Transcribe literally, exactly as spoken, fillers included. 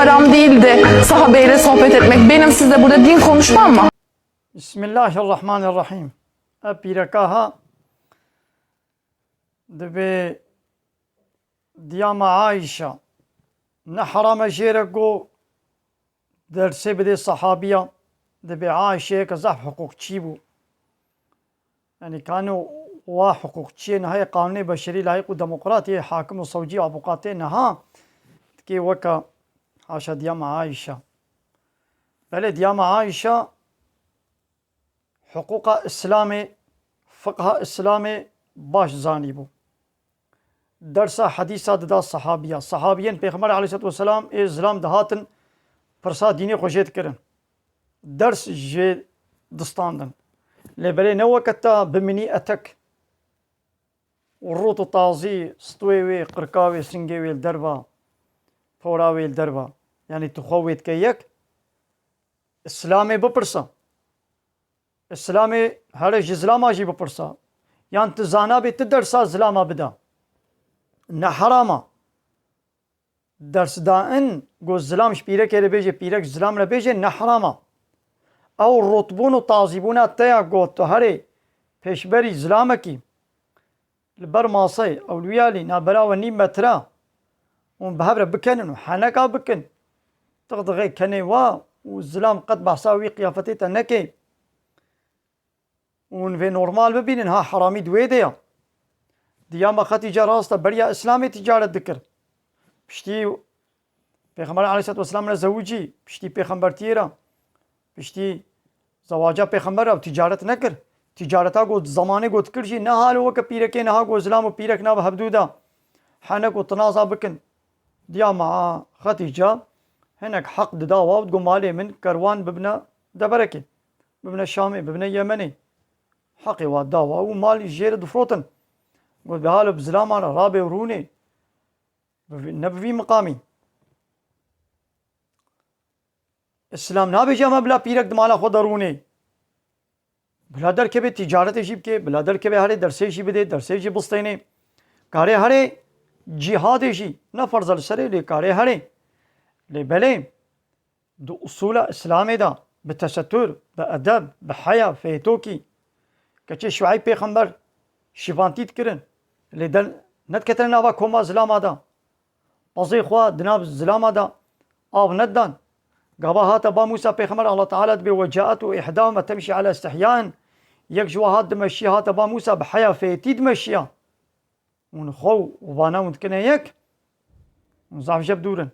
Haram değildi sahabeyle sohbet etmek. Benim sizle burada din konuşmam mı? Bismillahirrahmanirrahim. Ev pîreka ha dibê diyama Ayşe. Ne haram e jê re ku dersê bidê sahabiya, dibê Ayşeyeke zehf hiqûqçî bû. Yanî kanû wa hiqûqçiyê niha yê qanûnê beşerî layîq û demokratiyê hakim û sewcî avûkatê niha dikê weke haşa diyama Ayşe. Belê diyama Ayşe hiqûqa Îslamê, fiqha Îslamê baş zanîbû. Dersa hedîsa dida sahabiya. Sahabiyên Pêxember aleyhissalatu vesselam ê zilam dihatin pirsa dînê xwe jê dikirin. Ders jê distandin. Lê belê ne weke te bimînî etek û rût û tazî stûyê wê, qirka wê, singê wê li derva, pora wê li derva. Yanî tu xwe wê dike yek. Îslamê bipirsa. Îslamê here ji zilama jî bipirsa. Yan tu zanabê tu dersa zilama bida. Ne herama. Dersdain, ku zilam ji pîrekê re bêje, pîrek ji zilam re bêje, ne herama. Ew rotbûn û tazîbûna te ya, ku tu herê pêşberî zilamekî li ber maseyê, ewliyalî, nabera we nîv metre, hûn bi hev re bikenin û heneka bikin. Tixdixê kenê wa û zilam qet behsa wî qiyafetê te neke. Hûn vê normal bibînin, ha heramî di wê de ya. Diyama Xetîce rast e, beriya Îslamê ticaret dikir. Piştî Pêxember aleyhissalatu vesselam re zewicî, piştî pêxembertiyê re, piştî zewaca pêxember re ticaret nekir. Ticareta ku zemanê ku dikir jî ne halo weke pîrekê niha ku zilam û pîrek nav hevdû de henek û tinaza bikin. Diyama Xetîce hinek heq dida wa û digot malê min kerwan bibine deverekê. Bibine Şamê, bibine Yemenê. Heqê wa dawa û malî jê re difrotin. Got, bi halo bi zilaman re rabê û rûnê. Bi vî, ne bi vî miqamî. Îslam nabêje me bila pîrek di mala xwe de rûnê. Bila derkeve tîcaretê jî bike, bila derkeve herê dersê jî bide, dersê jî bistênê. Karê herê cîhadê jî, ne ferz e li serê, lê karê herê. Lê belê, di usûla Îslamê de bi tesetur, bi edeb, bi heya, fêtokî, keçê Şueyb pêxember şivantî dikirin. Lê der nediketine nava koma zilama de. Pezê xwe di nav zilama de av nedidan. Gava hate ba Mûsa pêxember, Allah Teala dibê, "Ve caetu ihdahuma temşi ala istihyain." Yek ji we hat dimeşî, hate ba Mûsa bi heya fêtî dimeşiya. Hûn xwe û vana hûn dikine yek. Hûn zaf jeb dûr in.